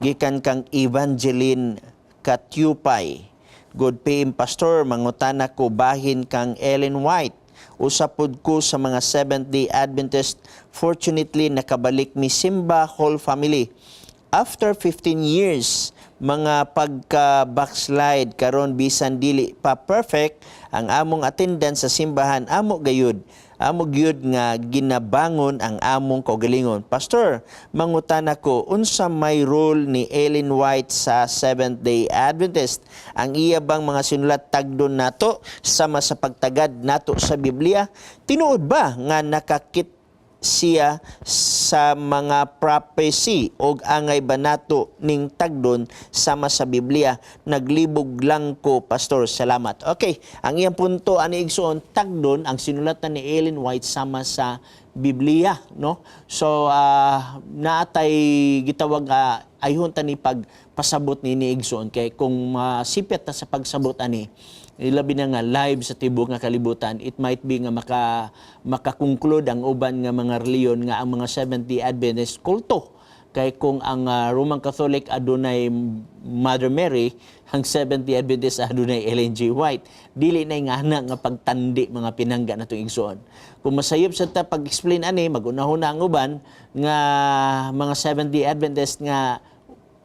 Gikan kang Evangeline Katyupay. "Good PM, Pastor, mangutana ko bahin kang Ellen White. Usa pud ko sa mga Seventh-day Adventist. Fortunately, nakabalik mi simba whole family. After 15 years, mga pagka-backslide. Karon, bisan dili pa perfect ang among attendance sa simbahan, amo gyud nga ginabangon ang among kaugalingon. Pastor, mangutana ko, unsa may role ni Ellen White sa Seventh-day Adventist? Ang iya bang mga sinulat tagdon nato sama sa pagtagad nato sa Biblia? Tinuod ba nga nakakit siya sa mga prophecy og angay ba nato ning tagdon sama sa Biblia? Naglibog lang ko, Pastor. Salamat." Okay, ang iyang punto ani, igsoon, tagdon ang sinulatan ni Ellen White sama sa Biblia, no? So naatay gitawag ayhon ta ni pagpasabot ni igsoon, kay kung masipyat ta sa pagsabot ani, labi na nga live sa tibuok nga kalibutan, it might be nga makakonclude ang uban nga mga reliyon nga ang mga Seventh-day Adventist kulto, kay kung ang Roman Catholic adunay Mother Mary, ang Seventh-day Adventist adunay Ellen G. White. Dili na nga ana nga pagtandi, mga pinangga natong igsoon. Kung masayop sa ta pag-explain ani, magunahuna ang uban nga mga Seventh-day Adventist nga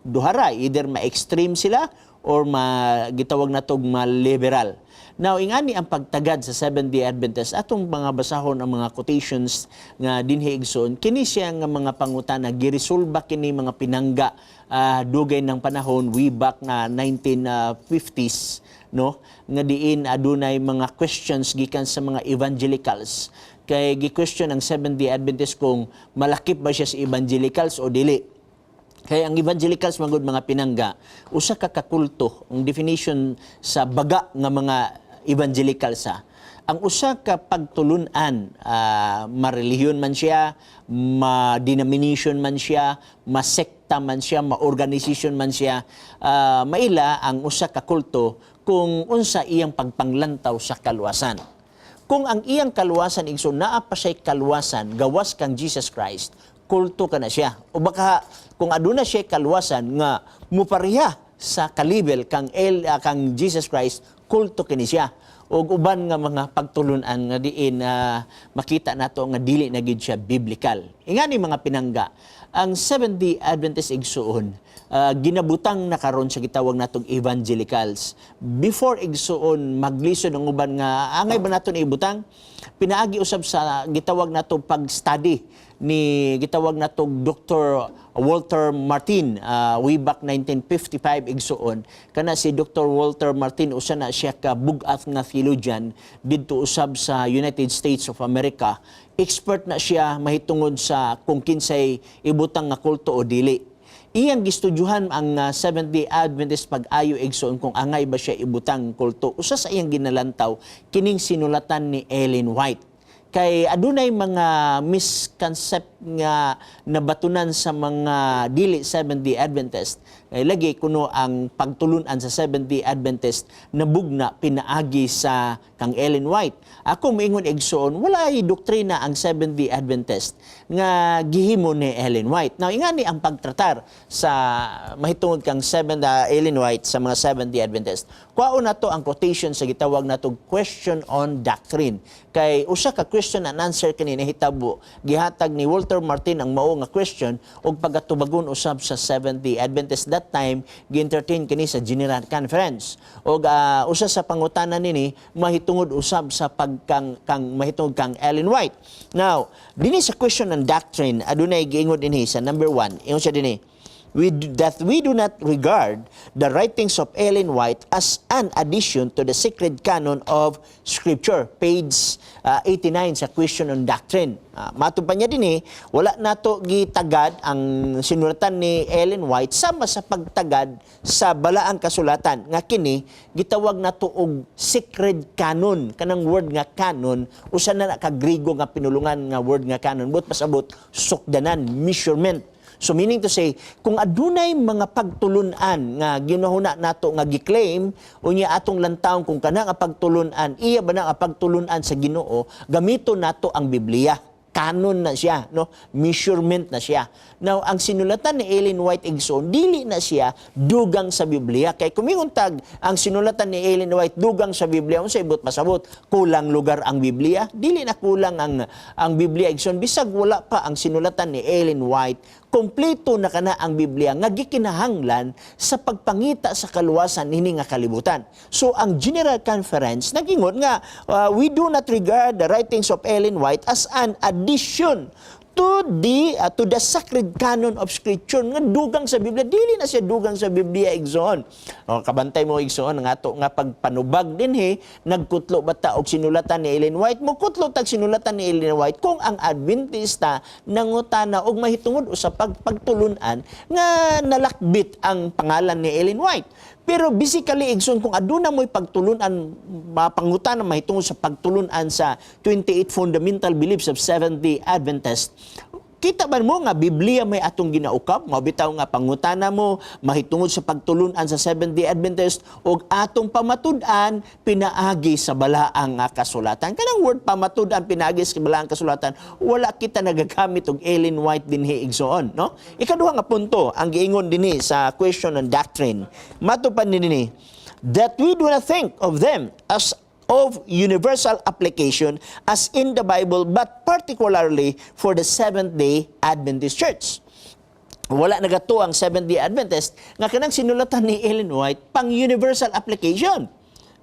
duhara, either ma-extreme sila or ma gitawag natog ma-liberal. Now, ingani ang pagtagad sa Seventh-day Adventist, atong mga basahon ang mga quotations nga dinhi, igsoon. Kini siya nga mga pangutana giresolba kini, mga pinangga, dugay ng panahon, way back nga 1950s, no, nga diin adunay mga questions gikan sa mga evangelicals, kay gi-question ang Seventh-day Adventist kung malakip ba siya sa evangelicals o dili. Kaya ang evangelicals magud, mga pinangga, usa ka kakulto, ang definition sa baga nga mga evangelicals sa ang usa ka pagtulunan, marelihiyon man siya, ma-denomination man siya, ma-sekta man siya, ma-organization man siya, maila ang usa ka kulto kung unsa iyang pagpanglantaw sa kaluwasan. Kung ang iyang kaluwasan, igsoon, naa pa siya'y kaluwasan gawas kang Jesus Christ, kulto ka na siya. O baka kung aduna siya kaluwasan nga mupareha sa kalibel kang Jesus Christ, kulto kini siya. Og uban nga mga pagtulunan nga diin makita nato nga dili na gid siya biblical. Ingani, mga pinangga, ang Seventh-day Adventist, igsoon, ginabutang na karon sa gitawag natong evangelicals. Before, igsoon, maglisod ang uban nga angay ba nato ni ibutang, pinaagi usab sa gitawag nato pag-study ni gitawag nato Dr. Walter Martin, way back 1955, igsoon. Kana si Dr. Walter Martin, usa na siya ka bug-at nga theologian didto usab sa United States of America. Expert na siya mahitungod sa kung kinsay ibutang nga kulto o dili. Iyang gistudyuhan ang Seventh-day Adventist pag-ayo, igsoon, kung angay ba siya ibutang kulto. Usa sa iyang ginalantaw kining sinulatan ni Ellen White, kay adunay mga misconcept nga nabatunan sa mga dili Seventh-day Adventist, kay lagi kuno ang pagtulunan sa Seventh-day Adventist nabugna pinaagi sa kang Ellen White. Ako moingon, igsoon, wala ay doktrina ang Seventh-day Adventist nga gihimo ni Ellen White. Now, ingani ang pagtratar sa mahitungod kang Seventh Ellen White sa mga Seventh-day Adventist. Kuhaon nato ang quotation sa gitawag nato Question on Doctrine, kay usa ka question and answer kini nahitabo. Gihatag ni Walter Martin ang mao nga question ug pagatubagon usab sa Seventh-day Adventist. That time gi-entertain kini sa General Conference, ug usa sa pangutana nini mahitungod usab sa pagkang kang mahitungod kang Ellen White. Now, dinhi sa Question on Doctrine, adunay giingon dinhi sa number 1. Ingon siya dinhi, that we do not regard the writings of Ellen White as an addition to the sacred canon of Scripture. Page 89 sa Question on Doctrine. Matod pa niya dinhi, wala nato gitagad ang sinulatan ni Ellen White sama sa pagtagad sa balaang kasulatan, nga kini gitawag nato og sacred canon. Kanang word nga canon, usa na ka Griego nga pinulungan nga word nga canon, but pasabot sukdanan, measurement. So meaning to say, kung adunay mga pagtulunan nga ginahuna nato nga gi-claim, unya atong lantawon kung kana nga pagtulunan iya ba na nga pagtulunan sa Ginoo, gamito nato ang Biblia. Canon na siya, no? Measurement na siya. Now, ang sinulatan ni Ellen White, igsoon, dili na siya dugang sa Biblia. Kay kumingon tag ang sinulatan ni Ellen White dugang sa Biblia, unsa ibot pasabot? Kulang lugar ang Biblia? Dili na kulang ang Biblia, igsoon. Bisag wala pa ang sinulatan ni Ellen White, kompleto na kana ang Biblia nga gikinahanglan sa pagpangita sa kaluwasan nini nga kalibutan. So ang General Conference nagingon nga we do not regard the writings of Ellen White as an addition to the sacred canon of Scripture, nga dugang sa Biblia. Dili na siya dugang sa Biblia, igsoon. O, kabantay mo, igsoon, nga ato nga pagpanubag dinhi, nagkutlo ba ta og sinulatan ni Ellen White? Mukutlo tag sinulatan ni Ellen White kung ang Adventista nangutana og mahitungod sa pagtulunan nga nalakbit ang pangalan ni Ellen White. Pero basically, igsoon, kung aduna mo'y pagtulunan, mapangutana mahitungod sa pagtulunan sa 28 fundamental beliefs of Seventh-day Adventist, kita ba mo nga Biblia may atong ginaukab? Mao bitaw nga pangutana mo mahitungod sa pagtulunan sa Seventh-day Adventist og atong pamatud-an pinaagi sa balaang nga kasulatan. Kanang word "pamatud-an pinaagi sa balaang kasulatan", wala kita nagagamit og Ellen White dinhi, igsoon, no? Ikaduha nga punto ang giingon dinhi sa question on doctrine. Matupan dinhi that we do not think of them as of universal application as in the Bible, but particularly for the Seventh-day Adventist Church. Wala nagatuo ang Seventh-day Adventist nga kanang sinulatan ni Ellen White pang universal application,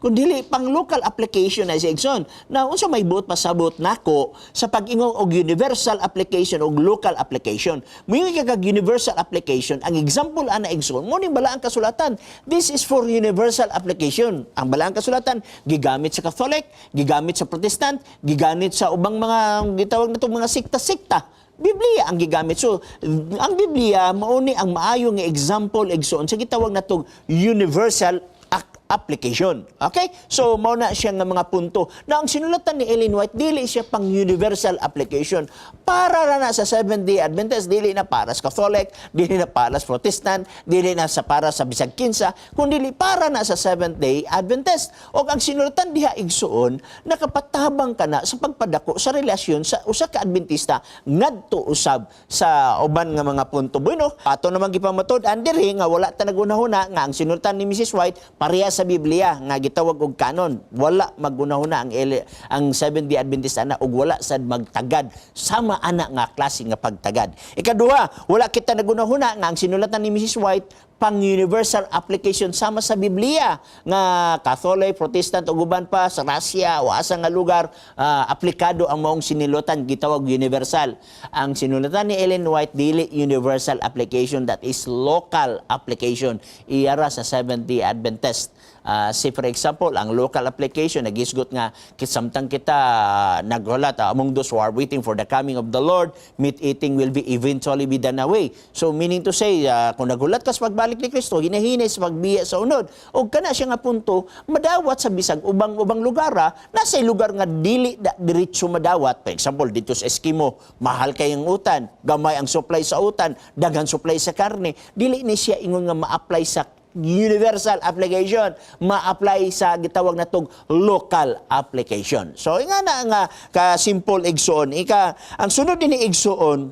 kun dili pang local application na siya, igsoon. Now, unsa may buot pasabot nako sa pag-ingon og universal application og local application? Moingon kag universal application, ang example ana, igsoon, mo ning balaang kasulatan. This is for universal application. Ang balaang kasulatan gigamit sa Catholic, gigamit sa Protestant, gigamit sa ubang mga gitawag natong mga sikta-sikta. Biblia ang gigamit. So, ang Biblia mao ni ang maayo nga example, igsoon, sa gitawag natong universal application. Okay? So, mao na siya nga mga punto. Na ang sinulatan ni Ellen White, dili siya pang universal application. Para ra na sa Seventh-day Adventist, dili na para sa Catholic, dili na para sa Protestant, dili na sa para sa bisag kinsa, kundi para na sa Seventh-day Adventist. O ang sinulatan diha, igsuon, nakapatabang ka na sa pagpadako sa relasyon sa usa ka Adventista ngadto usab sa uban nga mga punto. Bueno, ato naman gipamatud-an diri nga wala ta nagunahuna nga ang sinulatan ni Mrs. White pareha sa Biblia nga gitawag og canon. Wala magunahuna ang Seventh-day Adventist ana ug wala sad magtagad sama ana nga klase nga pagtagad. Ikaduha, wala kita nagunahuna nga ang sinulatan ni Mrs. White pang universal application sama sa Biblia nga Catholic, Protestant ug uban pa sa Russia o asa nga lugar aplikado ang maong sinulatan gitawag universal. Ang sinulatan ni Ellen White dili universal application, that is local application. Iyara sa Seventh-day Adventist. Say for example, ang local application nagisgot nga samtang kita naghulat, among those who are waiting for the coming of the Lord, meat eating will be eventually be done away. So meaning to say, kung naghulat ka sa pagbalik ni Kristo, hinahinay sa pagbiya sa unod. O kana siya nga punto, madawat sa bisag ubang-ubang lugar, nasa lugar nga dili da diretso madawat. For example, dito sa Eskimo, mahal kayong utan, gamay ang supply sa utan, daghan supply sa karne. Dili ni siya ingon nga ma-apply sa universal application, ma-apply sa gitawag natong local application. So nga na nga ka simple, igsoon. Ika ang sunod din ni igsoon,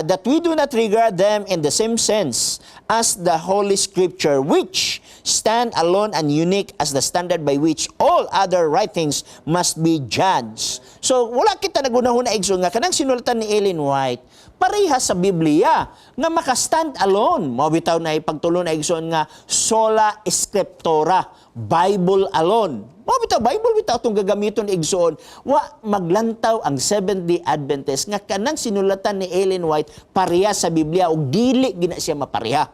that we do not regard them in the same sense as the Holy Scripture, which stand alone and unique as the standard by which all other writings must be judged. So wala kita nagunahuna, igsoon, nga kanang sinulatan ni Ellen White pareha sa Biblia nga maka-stand alone. Mao bitaw na ipagtulon na, igsoon, nga sola scriptura, Bible alone. Mao bitaw Bible bitaw itong gagamiton, igsoon. Wa maglantaw ang Seventh-day Adventist nga kanang sinulatan ni Ellen White pareha sa Biblia ug dili gina siya mapareha.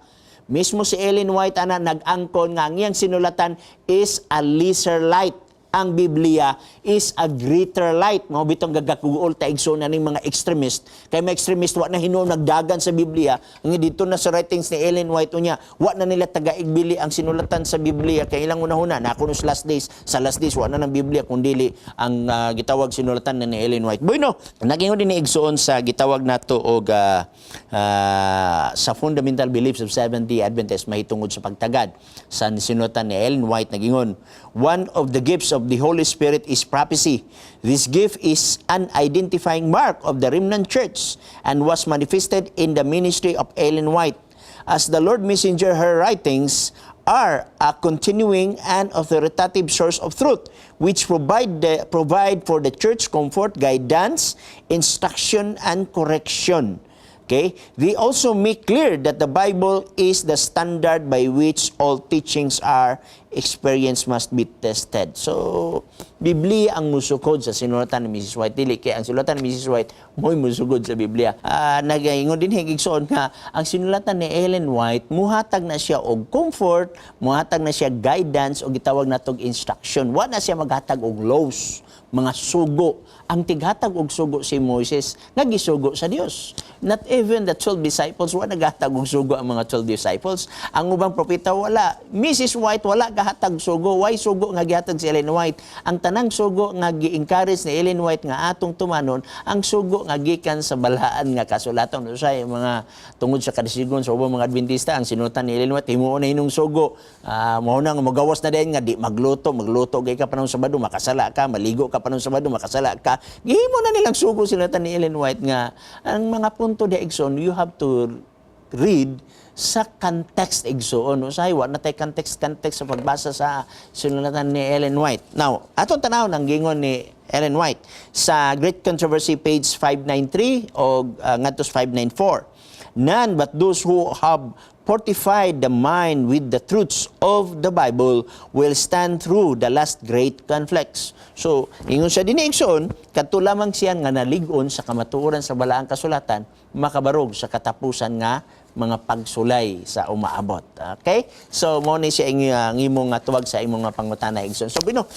Mismo si Ellen White ana nag-angkon nga ang iyang sinulatan is a lesser light, ang Biblia is a greater light. Mao bitong gagakuol ta, igsoon, na ning mga extremist. Kay mga extremist wa na hinuon nagdagan sa Biblia. Ang dito na sa writings ni Ellen White unya, wa na nila tagaigbili ang sinulatan sa Biblia kay ilang unahuna na kuno sa last days. Sa last days wa na ng Biblia kun dili ang gitawag sinulatan na ni Ellen White. Bueno, nagingon din ni igsoon sa gitawag nato og sa fundamental beliefs of Seventh-day Adventists mahitungod sa pagtagad sa sinulatan ni Ellen White, nagingon, "One of the gifts of of the Holy Spirit is prophecy. This gift is an identifying mark of the remnant church and was manifested in the ministry of Ellen White. As the Lord Messenger, her writings are a continuing and authoritative source of truth which provide for the church comfort, guidance, instruction, and correction. Okay? They also make clear that the Bible is the standard by which all teachings are experience must be tested. So, Biblia ang musukod sa sinulatan ni Mrs. White. Dili kay ang sinulatan ni Mrs. White mo'y musugod sa Biblia. Nagaingon din igsoon nga ang sinulatan ni Ellen White muhatag na siya og comfort, muhatag na siya guidance o gitawag natog instruction. Wa na siya maghatag og laws, mga sugo. Ang tighatag og sugo si Moises nga gisugo sa Dios. Not even the 12 disciples, wa naghatag og sugo ang mga 12 disciples. Ang ubang propeta, wala. Mrs. White wala gahatag sugo. Way sugo nga gihatag si Ellen White. Ang tanang sugo nga gi-encourage ni Ellen White nga atong tumanon, ang sugo nga gikan sa balaan nga kasulatan. Usay mga tungod sa kadisigon sa ubang mga Adventista, ang sinulatan ni Ellen White himuon na inong sugo. Mao na nga magawas na din nga di magluto, magluto gay ka panahon Sabado, makasala ka, maligo ka panahon Sabado, makasala ka. Gihimo na nilang sugo sinulatan ni Ellen White nga ang mga punto di, igsoon, you have to read sa context, igsoon. Usahay wa na tay context context sa pagbasa sa sinulatan ni Ellen White. Now, atong tanaw ng gingon ni Ellen White sa Great Controversy, page 593 o ngadto sa 594. "None but those who have fortified the mind with the truths of the Bible will stand through the last great conflicts." So, ingon siya din, igsoon, kadto lamang siya nga nalig-on sa kamatuoran sa balaang kasulatan, makabarog sa katapusan nga mga pagsulay sa umaabot. Okay? So, mo ni siya ang imong nga tuwag sa imong nga pangutana, igsoon. So, bino,